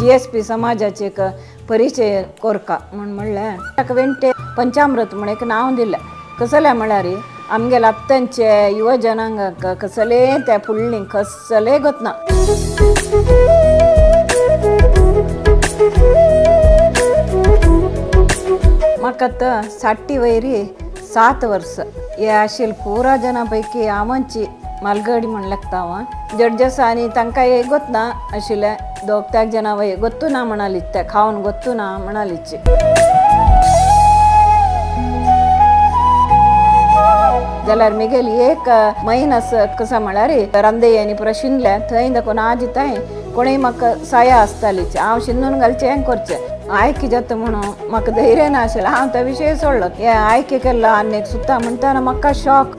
GSP समाजाचे एक परिचय कोरका म्हण म्हणलें ताका वेंटे पंचामृत म्हण एक नांव दिलें. कसलें म्हळ्यार आमगेले आत्तांचे युव जनांगाक कसले त्या फुडली कसले गोतना. म्हाका आतां 60 वयरी 7 वर्स हे आशिल्ले पुरा जना पैकी हांवची मालगडी म्हण लागता हांव जड्जस आनी तांकां हे गोतना आशिल्लें दोग त्याग जना वय गोत्तू ना म्हणाली ते खावन गोत्तू ना म्हणालीची. जाल्यार मिगेली एक मैन कसा म्हळ्यार रांदे आनी पुरा शिनले थंय दाखोवन आज थंय कोणूय म्हाका साया आसतालीच हांव शिंदून घालचें हें करचें आयकी जाता म्हणून म्हाका धैर्य ना आशिल्लें. हांव तो विशय सोडलो हे आयकी केल्लो आनी एक सुद्दां म्हणटा म्हाका शॉक.